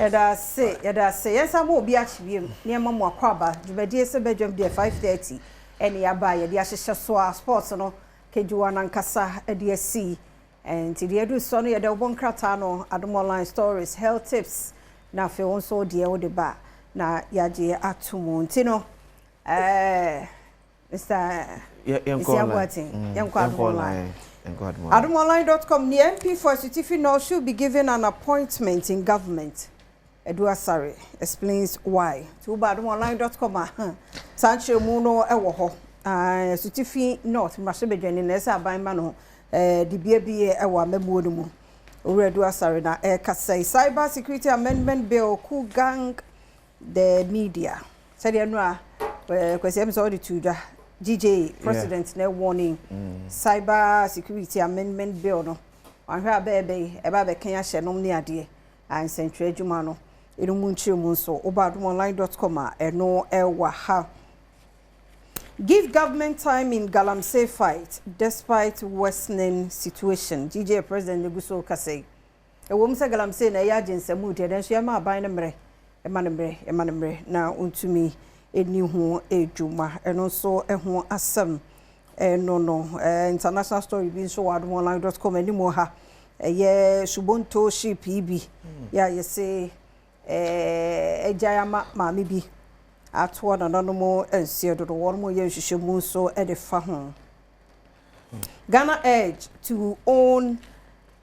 Yɛda ase, yɛda ase. Yɛnsa ma obi akye wiem nneɛma mu akɔ aba dwumadie sɛ bɛdwam deɛ 5:30 ɛne yɛaba a yɛde ahyehyɛ so a sports no kejuwa nankasa de asi. Nti deɛ ɛdu so no, yɛde wobɔ nkrataa no, Adom Online stories, health tips, na afei wo nso deɛ wode ba na yɛagye ato mu. Nti no Mr. Yɛnkɔ online. Yɛnkɔ Adom Online. Adomonline.com ne MP for Asutifi North should be given an appointment in government. Edu Asare explains why. Nti woba adomonline.com a, saa nkyerɛmu no ɛwɔ hɔ. Asutifi North mmarahyɛbadwani na ɛsɛ aban ma no dibea bi ɛwɔ amammuo no mu. Owura Edu Asare na ɛrekasa yi. Cyber Security Amendment Bill could gang the media. Sɛdeɛ no a Kwasi ɛmi sɛ ɔde to dwa, GJA president na warning Cyber Security Amendment Bill no, wahwɛ a bɛɛbɛ yi ɛba abɛka ahyɛ nom ne adeɛ a nsɛntwerɛ adwuma no ɛno mu nkyerɛ mu nso, woba adomonline.com a, ɛno ɛwɔ ha. Give government time in galamsey fight despite worsening situation. GJA president ne gu so kasa yi. Ɛwɔ mu sɛ galamsey na ɛyɛ agye nsɛm deɛ, nso yɛma aban no mmerɛ, ɛma no mmerɛ, ɛma no mmerɛ na ɔntumi ɛni ho adwuma. Ɛno nso ɛho asɛm ɛno no. International story bi nso wɔ adomonline.com anim ha. Ɛyɛ subonto ship yi bi yɛ a yɛsɛ ɛgyae ama maame bi atoɔ nananom nseɛ dodo. Wɔn mo yɛ nhwehwɛmu nso ɛde fa ho. Ghana edge to own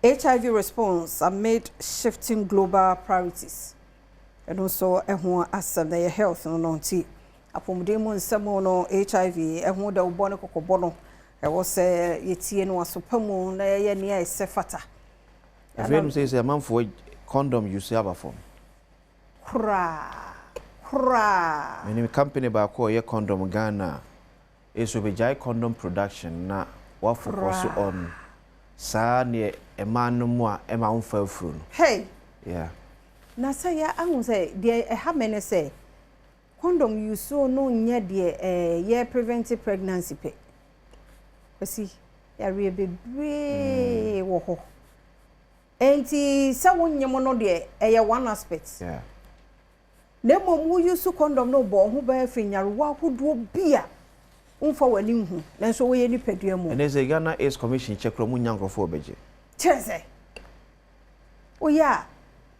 HIV response amid shifting global priorities. Ɛno nso ɛho asɛm na ɛyɛ health no. Nti apɔmuden mu nsɛm no, HIV ɛho da wobɔ ne kɔkɔbɔ no, ɛwɔ sɛ yɛtie no asopa mu na yɛyɛ nea ɛsɛ fata. Afei no sɛ amanfoɔ condom use aba fam. Koraa koraa. Menim company baako a ɔyɛ condom Ghana a ɛsɛ obɛgyae condom production na wafocus on saa neɛ ɛmaa no mu a ɛma womfa afuro no. Hey. Yeah. Na sɛ yɛ ahu sɛ deɛ ɛha me ne sɛ condom use no nyɛ deɛ yɛ prevent pregnancy pɛ. Kwasi, yareɛ bebree wɔ hɔ, nti sɛ wonyem no deɛ, ɛyɛ one aspect. Na mmom wo use condom no, bɔ ho bɛyɛ firi nyarewa ahodoɔ bi a womfa w'ani nhu nanso woyɛ nipadua mu. Ɛnɛ sɛ Ghana AIDS Commission kyɛ kora mu nya nkurɔfoɔ bɛgye. Kyerɛ sɛ woyɛ a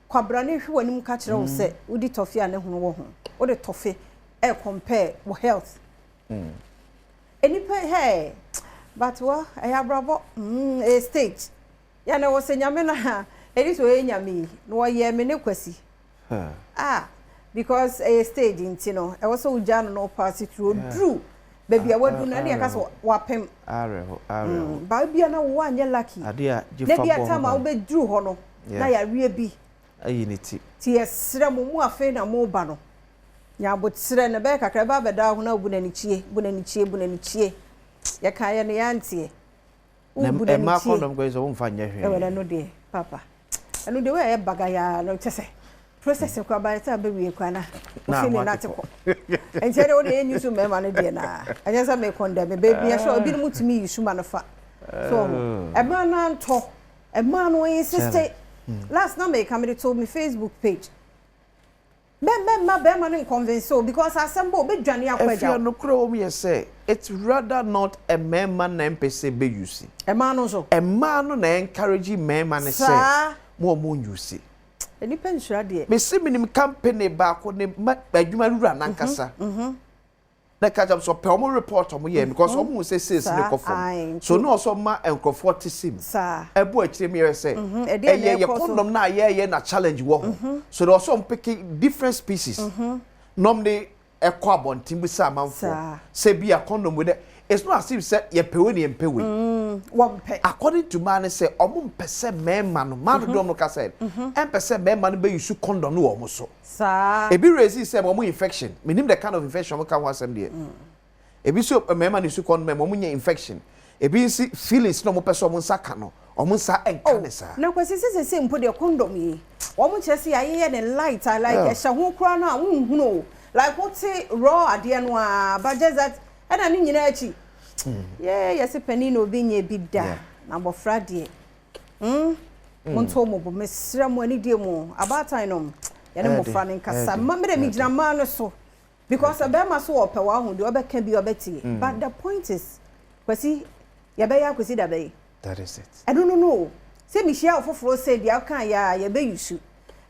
kwabrane hwɛ w'anim ka kyerɛ wo sɛ wodi tɔfe a ne hono wɔ ho, wode tɔfe ɛ compare wɔ health enipa. Hey, but well, ɛyɛ abrabɔ, ɛyɛ stage yɛn wɔ sɛ Nyame na ɛdi sɛ ɔyɛ Nyame yi na wɔyɛ me ne Kwasi. Ah, because ɛyɛ stage nti no, ɛwɔ sɛ wogya no na ɔpass through oduru baabi a wadu no, ɛne yɛka sɛ wapem. Awerɛho, awerɛho. Baa bia na wo anyɛ lucky. Adeɛ a gye na fa bi a bɔ time a ho ban. Wobɛduru hɔ no na yareɛ bi Ayi ne ti. Nti yɛsrɛ mo mu, afei na moba no, nyabotrɛ no bɛyɛ kakra ɛbɛ abɛda ho na wobu n'ani kyie, bu n'ani kyie, bu n'ani kyie. Yɛka yɛ no yɛanteɛ. Na wobu n'ani ɛma kyie. Condom kɔ yi sɛ womfa nyɛ hwee. Ɛwɔ n'ano deɛ papa, ɛno deɛ woyɛ bagayaa no, kyɛ sɛ process kora by the time bɛwie kora na Na wofi ne ho nate akekɔ. Kɔ nti ɛde wode yɛnyi so mmarima no deɛ naa, ɛnyɛ sɛ mekɔndɛ me baabi ɛhyɛ ebinom tumi yi suma no fa so. Ɛmaa no antɔ, ɛmaa no insist. Last na meka mede to me Facebook page, mɛmma bɛrima no nconvince o, because asɛm bɛ obɛdwane akɔ agya. Ɛfia nokorɛ wɔ mu yɛ sɛ it's rather not mmarima na mpɛ sɛ bɛuse. Ɛmaa no nso. Mmaa no na encourage mmarima no sɛ mo a mo nuse. Nipa nsura deɛ. Mesi minim company baako ne ma adwuma wura nankasa na ka kyerɛ sɛ ɔpɛ ɔmo report ɔmo yɛ because ɔmo hu sɛ sales ne kɔ fam, so ne ɔsɔ ma nkurɔfoɔ te sim ɛbɔ akyire mi yɛ sɛ ɛdeɛ na ɛyɛ yɛ ɛkɔ so. Condom na yɛyɛ na challenge wɔ ho, so de ɔsɔ ɔmo pick different species na ɔmo de ɛkɔ abɔnten bi sɛ amanfoɔ sɛ bi a condom wei dɛ, it's not as if sɛ yɛpɛ wei na yɛmpɛ wei. Wɔmpɛ. According to maa ne sɛ ɔmo mpɛ sɛ mmarima no, maa dodoɔ no ka sɛ ɛmpɛ sɛ mmarima no bɛ use condom no wɔ ɔmo so. Ebi raise sɛ ɔmo infection, menim the kind of infection ɔmo ka ho asɛm deɛ. Ebi so mmarima no use condom, ɔmo nya infection. Ebi nsi feelings na ɔmo pɛ sɛ ɔmo nsa ka no, ɔmo nsa ɛnka ne saa. Na Kwasi, sɛ mpo deɛ, condom yi wɔn kyerɛ sɛ yɛayeyɛ ne light a like ɛhyɛ ho koraa no a wonhunu o, like wote raw adeɛ no a, but just that ɛna ne nyinaa akyi yɛ yɛsɛ panin na obi nyɛ bi da. Na abɔfra deɛ, monto mo bo, mesrɛ mo anidie mu abaatan nom. Yɛne mmɔfra no nkasa. Mma me dɛ megyina mmaa no so because bɛrima so ɔpɛ w'aho deɛ ɔbɛka bi ɔbɛtie. But the point is, Kwasi, yɛbɛyɛ akɔsi da bɛyi. That is it. Ɛno no no o. Sɛ mehyia wo foforɔ sɛ deɛ ɔka yɛ a yɛbɛyi su.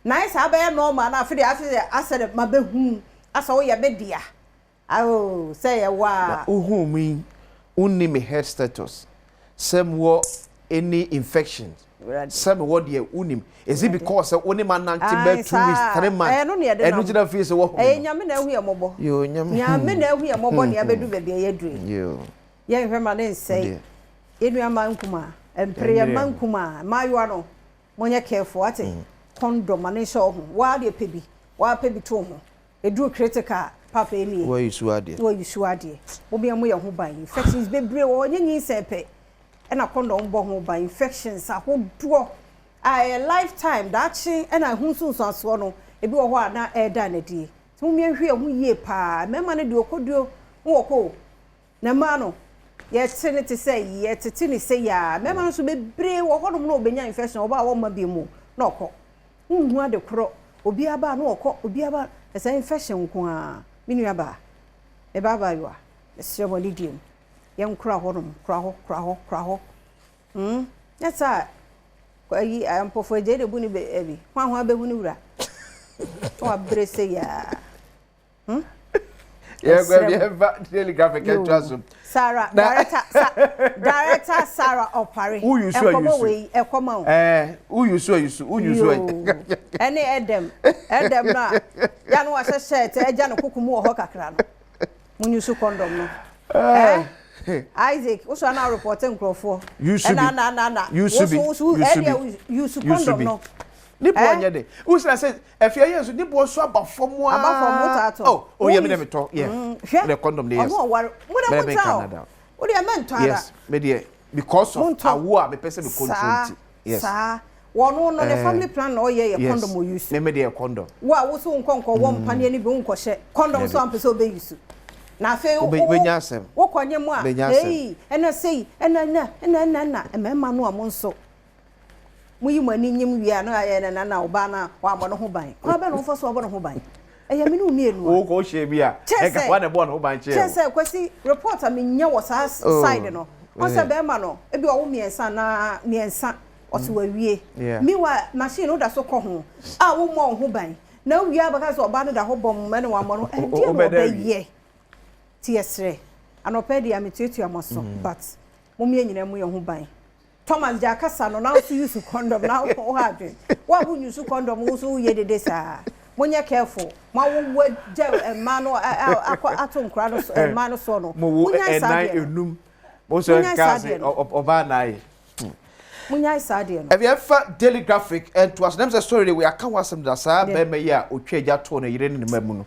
Na ayɛ sɛ abɛyɛ normal na afei deɛ afei deɛ asɛ dɛ mabɛhu asɛ woyɛ me dea. Ao sɛ yɛwɔ a. Na wohuu me yi, wonni me health status, sɛ mewɔ any infection, sɛ mewɔ deɛ wonim. Is it because sɛ wo ne ma nante bɛɛ 2 weeks, 3 months, ɛno gyina fie sɛ woahu me no? Ɛyɛ Nyame na ahu yɛ mmɔbɔ. Yo, Nyame. Nyame na ahu yɛ mmɔbɔ ne abɛdu baabi a yɛaduru yi. Yɛnhwɛ ma ne nsɛe. Yɛn nua mmaa nkumaa, mpere yɛn mma nkumaa, mmaayewa no, monyɛ careful, ate? Condom ma ne nhyɛ wo ho. Waa deɛ pɛ bi, waa pɛ bi to wo ho. Ɛduru critical a, papa nie. Wayi su adeɛ. Wayi su adeɛ. Momma mo yɛn ho ban. Infections bebree wɔ hɔ, ɛnyɛ nyinsɛn pɛ ɛna condom bɔ ho ban. Infections ahodoɔ a ɛyɛ lifetime, daakye ɛna ɛho nsunsuansoɔ no, ebi wɔ hɔ a na ɛreda no adie. Nti momma yɛnhwɛ yɛn ho yie paa. Mmarima no deɛ ɔkɔduo na wɔkɔ o. Na mmaa no, yɛte no te sɛ yɛtete ne sɛ yaa. Mmarima no nso bebree wɔ hɔnom na wɔbɛnya infection, ɔbaa wɔmma bi mu na ɔkɔ. Wonhu ade korɔ. Obiara baa na ɔkɔ, obiara ba ɛsɛ infection nko ara. Me nua baa, me ba abaayewa, mesrɛ mo anidie mu, yɛnkora hɔnom, kora hɔ, kora hɔ, kora hɔ. Nyɛ saa a, ayi ampɔfo agye de bu ne baabi. Hwan hwan bɛhu ne wura. Na wabrɛ sɛ yaa. Yɛkɔ bi ɛfa Daily Graphic ɛtoa so. Sarah, director, sa, director Sarah Opare. Woyu so ayu so. Wei ɛkɔma o. Ɛɛ, woyu so ayu so, woyu so ayu. Ɛne ɛdɛm, ɛdɛm no a, ya no wahyɛ shirt ɛgya ne koko mu wɔ hɔ kakra no. Munyu so condom no. Ɛɛ, Isaac, wosɔ na report nkurɔfoɔ. Yusu bi. Ɛna na na na. Yusu bi. Woso ɛdeɛ yusu condom no. Ne boɔ nyɛ de. Wosira sɛ afia yɛ nso ne boɔ so aba fam aa. Aba fam wotɔ atɔ. Oh, oh yɛ mi na mi tɔ yɛ. Hwɛ. The condom de yes. Ɔno ɔware. Mo na mo tɔ o. Wo deɛ mɛ ntɔ ara. Yes, me deɛ because of awo a mepɛ sɛ me control nti. Yes. Saa. Wɔn no ne family plan na ɔyɛ yɛ condom o use. Me me deɛ condom. Wo a woso nkɔ nkɔ wɔ mpaneɛ no bi wo nkɔhyɛ condom so ampɛ sɛ ɔbɛ use. Na afei wo bɛnya asɛm. Wokɔ nye mu a. Ei, ɛna sei, ɛna ɛna ɛna ɛna ɛna mmarima no a mo nso. Moyi mo ani nyim wie a na ayɛ na na ɔbaa no a wammɔ ne ho ban. Kwan bɛn na wɔfa so abɔ ne ho ban? Ɛyɛ me ne wo mmienu a. Wo kɔ hyɛ bi a, ɛka hwan na ɛbɔɔ ne ho ban kyerɛɛ wo? Kyerɛ sɛ Kwasi, report a menya wɔ saa side no, ɔn sɛ bɛrima no, ebi ɔwo mmiɛnsa anaa mmiɛnsa, ɔse wawie. Meanwhile, machine no da so kɔ ho a wommɔ wo ho ban. Na wowie a bɛka sɛ ɔbaa no da hɔ bɔmm ɛna wammɔ no, ɛdeɛn na ɔbɛyɛ? Nti yɛsrɛ, anɔpa yi deɛ metuatua mo aso but mom yɛn nyinaa mmu yɛn ho ban. Thomas gya kasa no na wo use condom na wo ha adwen. Wo a wo use condom wo so wo yɛ dede saa. Mo nyɛ careful. Mo awo wo gya mmaa no akɔ ato nkora no so mmaa no so no. Mo wo ɛnan enum. Mo so ɛka se ɔbaa na ayɛ. Mo nyae saa deɛ no. Ɛbi ɛfa Daily Graphic ɛntoa so. Na sɛ story de we aka ho asɛm da saa bɛrima yi a otwa agya too ne yere ne ne mma mu no.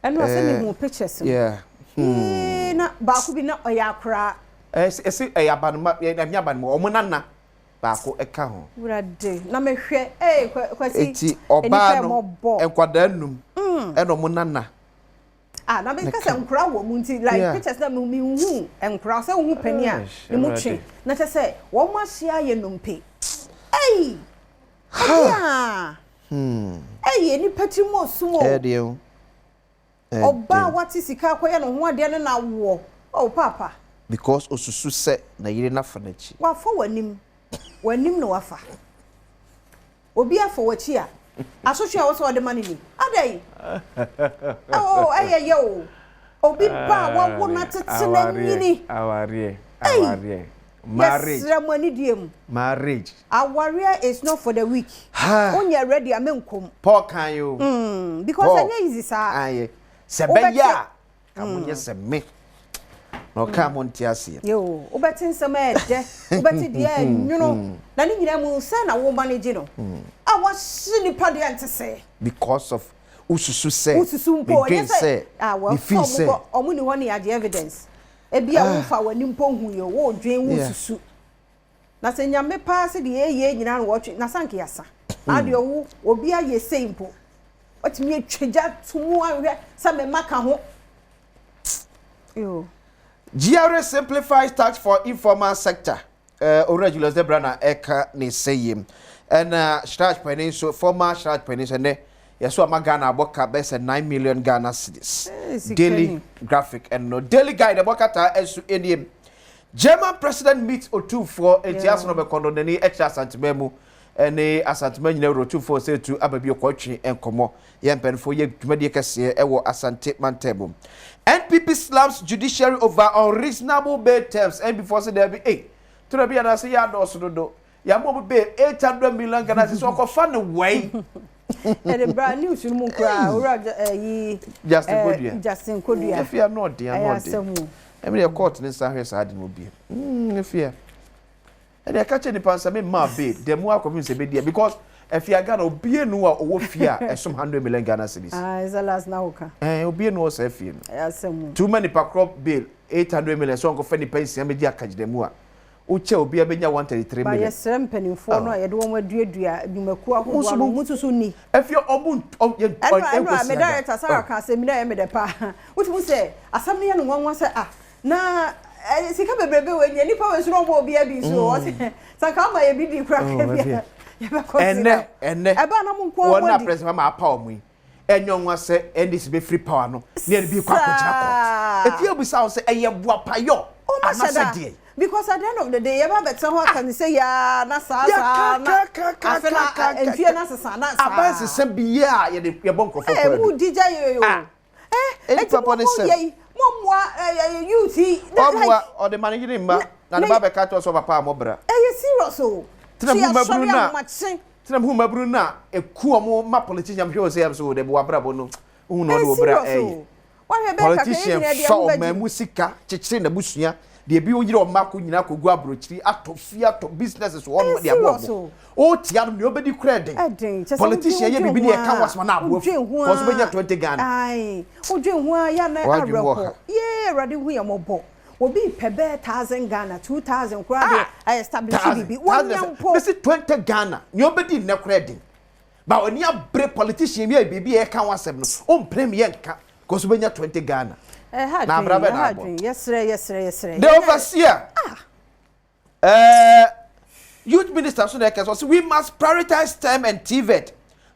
Ɛno a sɛ mehu pictures no. Yeah. Ee na baako bi na ɔyɛ akoraa. Ɛsɛ ɛyɛ abanoma ɛnyɛ abanoma wɔn nana baako ɛka ho. Wurade na mehwɛ ee Kwasi. Eti ɔbaa no nkwadaa num ɛna wɔn nana. Ah, na meka sɛ nkora wɔ mu nti like pictures na mehu nkora sɛ wohu panin a ne mu twe na kyɛ sɛ wɔn ahyia ayɛ nnompe. Ei! Ɛdeɛ a! Ei, nipa tiri mu osum o. Ɛdeɛ o. Ɔbaa a wate sika akɔyɛ ne ho adeɛ no na awoɔ. Oh, paapa. Because osusu sɛ ne yere no afa n'akyi. Wafa w'anim. W'anim na wafa. Obi afa w'akyi a, asotwe a ɛwɔ sɛ ɔde ma no ni. Adɛn? Oh, ɛyɛ yɛ o. Obi ba a wawo no atete no anyini. Awareɛ, Ei! awareɛ, marriage. Yɛsrɛ mo anidie mu. Marriage. Awareɛ is not for the weak. Wonyɛ ready a menkɔ mu. Paul kan yi o. Because ɛnyɛ easy saa. Kan yɛ. Sɛ bɛyɛ a, ka mo nyɛ sɛ me. Na ɔka mo nte aseɛ. Yoo, wobɛte nsɛm a ɛdɛ, wobɛte deɛ ɛnwono, na ne nyinaa mu sɛ na wo manage no. A wahye nipa deɛ nte sɛ. Because of wosusu sɛ, wosusu mpo, medwen sɛ, ah, well, me feel sɛ. Ɔmo ni hɔ ne yɛagye evidence. Ebi a wofa w'ani mpo hu yɛ, wodwen, wosusu. Na sɛ Nyame paa sɛ deɛ yɛyɛ nyinaa na wɔtwe, na sanke yɛasa. Na adeɛ wo, obi ayɛ sei mpo, watumi atwa gya to mu ahwɛ sɛ me mma ka ho. Yo. GRA simplifies tax for informal sector. Owura Julius Debra na ɛka ne sɛ yie. Ɛna CHRAJ panin nso, former CHRAJ panin nso ɛnɛ. Yɛso ama Ghana abɔ ka bɛyɛ sɛ 9 million Ghana cedis. Daily Graphic ɛno. Daily Guide ɛbɔ kata ɛso nie: German president meets Otumfoɔ. Eti aso no bɛkɔ no n'ani ɛkyerɛ Asantema mu ɛne Asantema nyinaa wura Otumfoɔ sɛ etu aba bi ɔkɔtwe nkɔmɔ. Yɛ mpanyinfoɔ yɛ dwumadie kɛseɛ ɛwɔ Asante mantam mu. NPP slams judiciary over unreasonable bail terms. NPP foɔ sɛ dɛbi, ee tura bi anaasɛ yɛ adɔɔso dodo, yàmú ɔmo bail 800 million Ghana cedis, ɔkɔfa ne wɛyi. Ɛde bra news no mu koraa, owura ɛyi. Justin Kodua. Justin Kodua. Efia no ɔden ano ɔden. Ɛmi deɛ, court ne nsa ahwɛ saa de no bie efia ɛde ɛka kyerɛ nipa nsa mi mmaa bail dɛm mu akɔmi nsɛ bɛ diɛ, because efia Ghana obie nu a ɔwɔ fie a ɛsom 100 million Ghana cedis. Ah, ɛsɛ last na ɔka. Obie nu wɔ saa fie no. Ɛyɛ asɛm. Tuma nipa korɔ bail 800 million so ɔnkɔfɛ nipa 6 bɛ di akagyina mu a wokyɛ obi abɛnya 133 million. Ba yɛsrɛ mpanimfoɔ no a yɛde wɔn aduadua nnwumakuo ahodoɔ no, mo nso so ni. Efie ɔmo yɛ. Ɛnu me director Sarah ka asɛm mi na ɛyɛ mi dɛ paa. Wotu sɛ asɛm no yɛ no nwanwa sɛ, ah, na sika bebrebe wɔ enye nipa wɔ esoro ɔmo obi abi so ɔsɛ sanka ama yɛ bi di kura kɛbi yɛbɛkɔ si. Ɛnɛ ɛbaa na mo nko ɔmo di. Wɔn na president Mahama apa ɔmo yi, ɛnyɛ ɔnwa sɛ NDC bɛ free power no ne yɛde bi kɔ akɔgyina court. Eti ebisa wɔn sɛ ɛyɛ buapayɔ anasɛ deɛ? Because at the end of the day, yɛba bɛtɛ hɔ aka ne sɛ yaa na saa saa na afe na mfie na sesa na saa. Aban sesa bi yɛ a yɛde yɛbɔ nkurɔfoɔ kɔ. Mu di gya yɛ o. Eti mo mo yɛ yi, mo mua ɛ youth yi. Ɔmua ɔde ma ne yiri mma na ne ba bɛka kyerɛ sɛ papa a mo bra. Ɛyɛ serious o. Tena mu maburu na tena mu maburu na eku ɔmo ma politician hwɛ o sɛ yɛm so o de bo abrabɔ no ohun na ɔde wɔ bra ɛyɛ politician fa ɔman mu sika kyekyere n'abusua deɛ ebi oyere ɔma akɔ nyinaa akɔgu aburokyiri, atɔ fie, atɔ businesses wɔ ɔmo de aboɔ ɔmo ɔtia no nea ɔbɛdi kura ɛden. Politician yɛ biribi ne yɛ ka wasoma na aboɔ fu wɔn nso bɛnya 20 Ghana. Wodwen ho a yɛ na awerɛhɔ yee. Awurade hu yɛ mmɔbɔ. Obi pɛ bɛɛ 1,000 Ghana, 2,000 koraa de ayɛ establish biribi wɔnya mpo. Bɛsi 20 Ghana nea ɔbɛdi nnɛ kura ɛden ba ɔni abere. Politician bi a biribi yɛ ka ho asɛm no ɔmpere mi yɛ nka kò so bɛnya 20 Ghana. Na abira bɛ na abɔ. Yɛsrɛ, yɛsrɛ, yɛsrɛ. The Overseer, youth minister so na ɛkɛ sɛ we must prioritize STEM and TVET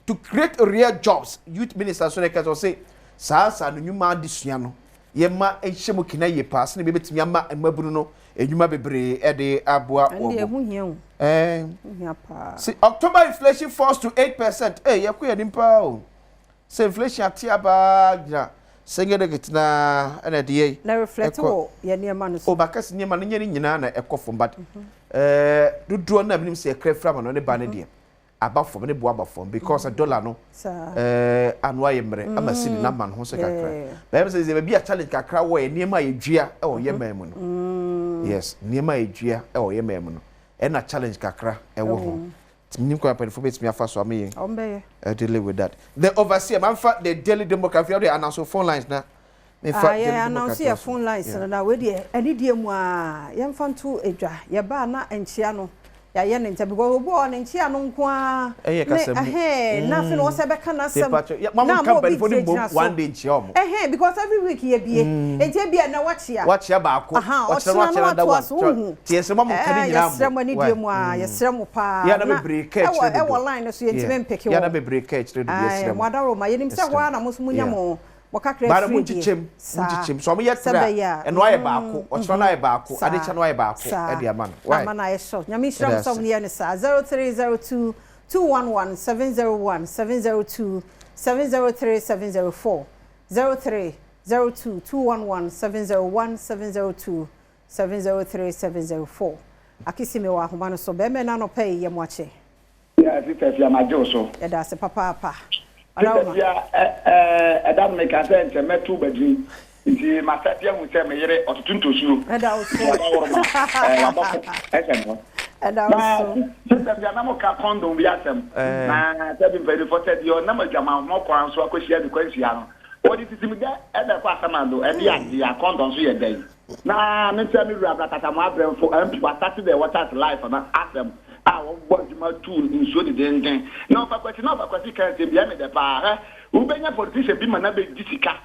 to create real jobs. Youth minister so na ɛkɛ sɛ saa saa no nnwuma adesua no yɛma nhyɛ mu kena yie paa sene bi bɛtumi ama mmabunu no edwuma bebree ɛde aboa wɔn. Si October inflation falls to 8%. Ee, yɛ kɔ yɛ nipa o sɛ inflation ate abaa gyina single digit na ɛna ɛde yɛ. Na reflect wɔ yɛ nneɛma no so. O bakasi nneɛma no nyɛ ne nyinaa na ɛkɔ fam, but dodoɔ na ebinom sɛ ɛkura fira ma no ne ba ne deɛ aba fam ne bo aba fam because dollar no ano ayɛ mmerɛ ama sidi na ama ne ho sɛ kakra bɛyɛ sɛ baabi a challenge kakra wɔ yɛ nneɛma a yɛdua ɛwɔ yɛ man mu no. Yes, nneɛma a yɛdua ɛwɔ yɛ man mu no ɛna challenge kakra ɛwɔ ho. Tìmí kwan mpanyinfoɔ bɛtumi afa so ama yɛn dealing with that. The Overseer, manfa the Daily Democrat fi ɔde announce phone lines na. Mefa Daily Democrat yɛ phone lines no na wei deɛ ɛne deɛ mu a yɛmfa nto edwa. Yɛbaa na nkyia no yɛayɛ ne nkyɛn because obi wɔ ne nkyia no nko ara. Ɛyɛ kasa mu. Ɛhɛn, na afei na wɔsɛ bɛka n'asɛm. Na ama obi gyinagyina so one day nkyia ɔmo. Ɛhɛn, because every week yɛ bie nti ebi na wakyia. Wakyia baako, ɔkyerɛ no, wakyia na one ti yɛsrɛ mo nka ne nyinaa. Yɛsrɛ mo ani die mu a, yɛsrɛ mo paa. Yɛn na bebree ka akyire dodo. Ɛwɔ line no so yɛntumi mpeke wɔ. Yɛn na bebree ka akyire dodo, yɛsrɛ mo. Mo adaro ma yɛnim sɛ hɔ ara na mo nso mo nya mo wɔkakra. Baara mu nkyekyɛm, mu nkyekyɛm so ɔmo yɛ three a, ɛno ayɛ baako, ɔkyerɛ no ayɛ baako, adekyɛ no ayɛ baako ɛde ama no. Why ama no ayɛ short. Nyame nhyira mo sɛ mo yɛ ne saa. 0302 211 701, 702, 703, 704. 0302 211 701, 702, 703, 704. Akisi mi wɔ ahoma no so. Bɛrima no anɔpɛ yi, yɛ mo akyɛ. Yeah, Sister Fia, ma gye so. Yɛda ase papaapa. Sister Fia, ɛda no meka sɛ nkyɛ mɛto badwin nti masate ahu sɛ meyere ɔtoto ntosuo. Ɛda wo so. Wabɔfo ɛhyɛ no. Ɛda wo so. Sister Fia, na moka condom bi asɛm na sɛ bi mpanyinfoɔ sɛ deɛ ɔnam adwamammɔ kwan so akɔhyia ne kwanhyia no wɔde titim dɛ ɛna ɛkɔ asamando ɛde adeɛ a condom so yɛ dɛn na me sɛ me wura Brakata mo abrɛmfo MP wasate the water is life no asɛm a wɔbɔ adwuma tu nsuo dedenden na ɔfa Kwasi na ɔfa Kwasi kan sɛ bia me dɛ paa. Hɛ, wobɛnya politician bi ma na bɛgye sika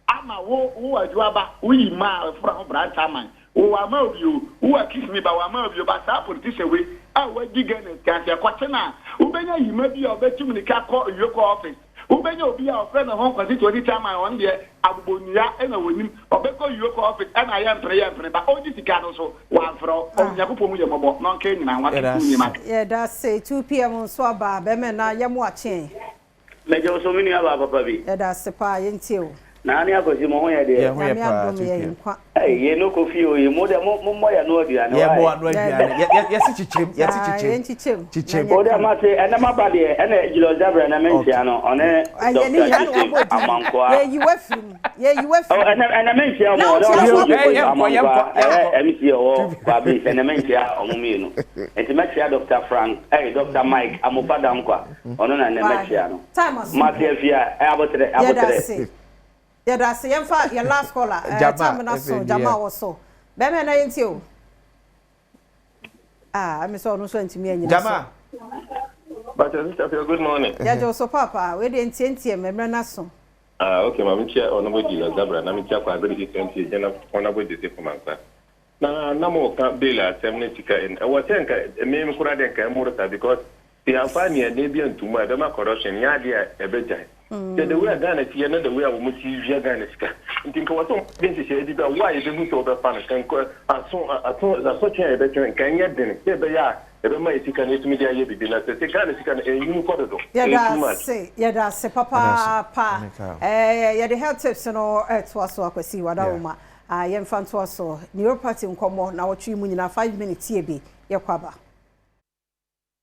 ama wo wo adwuma ba woyi ma a ɛfora ho branch aman wo ama obi o wo akisi ba wo ama obi o ba. Saa politician wei a wadi Ghana sika sɛ ɛkɔkye no a, wobɛnya yima bi a ɔbɛtum nika kɔ EOCO office. Wobɛnya obi a ɔfrɛ ne ho constituency chairman ɔno deɛ abobɔnnua na ɔnim, ɔbɛkɔ EOCO office ɛna yɛmpene yɛmpene ba ɔgye sika no nso wamfrɛ wo. Onyankopɔn hu yɛn mmɔbɔ na ɔnka yɛn nyinaa ho ase tu nneɛma. Yɛda ase 2pm nso aba bɛmɛ na yɛmo akye. Mɛgye wo so me nua baa papa bi. Yɛda ase paa yɛntie wo. Naa ne Akwasi mo ho yɛ deɛ. Yɛn ho yɛ Nyame paa adom yɛ 2pm. nkwa. Ei yei no kɔ fie o yi mo deɛ mo mo mmɔ yɛ no aduane Yɛ why. mo ano aduane yɛ yɛ yɛsi kyikyim yɛsi Saa kyikyim yɛnkyikyim na kyikyim. nyɛ O deɛ kama. mate ɛnɛ maba deɛ ɛnɛ Julius Gabriel na Okay. menkyea no ɔne Ɛyɛ ne Doctor nyinaa na Joseph wabɔ din. Amankwaa. Yɛyi wo afiri mu. Yɛyi wo Oh afiri mu. ɛnɛ ɛnɛ menkyea Na ɔmo ɔne wonkyea ɔne so Bio abɔ ɛ Joseph din. yɛnkɔ yɛnkɔ Amankwaa ɛyɛ yɛnkɔ. MC ɔwɔ 2pm. Kwabis ɛnɛ menkyea ɔmo mmienu nti mɛkyea Doctor Frank ɛy Doctor Mike Amofa Dankwa ɔno na ɛnɛ Bye. mɛkyea no. Time aso. Mate afia ɛ aboterɛ Yɛda aboterɛ. ase. Yɛda ase. Yɛmfa yɛ last caller. Eh, Jama time no so. efe Jama deɛ. wɔ so. Bɛrima na yɛntie o. Ah, ɛmi sɛ ɔno nso ntumi anyina so. Jama. But Sister Phil, good morning. Yɛgye wo so papa. Wei deɛ ntientie mmerɛ no so. Ah, okay, ma mekyia Honorable Julius Dabra na mekyia kwa Ability 20 gyina Honorable Joseph Mankwa. Na na mo ka bail asɛm ne sika ɛwɔ sɛ nka me koraa deɛ nka ɛmmoro saa because sɛ yɛamfa nneɛma bi antom a ɛbɛma corruption nyɛ adeɛ a ɛbɛgyae. Sɛ the way a Ghana si yɛ ne the way a wɔn si wia Ghana sika. Nti nka wɔ sɛ wɔde nhyehyɛeɛ bi ba wo a yɛbɛhu sɛ wɔbɛfa no nka nkɔ aso aso asotwe a yɛbɛtwe nka ɛnyɛ den sɛ ɛbɛyɛ a ɛbɛma yɛ sika no yɛtumi de ayɛ biribi na sɛ sɛ Ghana sika no ɛnwunu kɔ dodo. Ɛyɛ Yɛda too much. ase. Yɛda ase papaapa. Meka. Eh, yɛde health tips no ɛtoa so akwasi wadaroma. Ah, yɛmfa ntoa so. Neuropathy nkɔmmɔ na wɔtwe mu nyinaa 5 minutes tie bi. Yɛkɔ aba.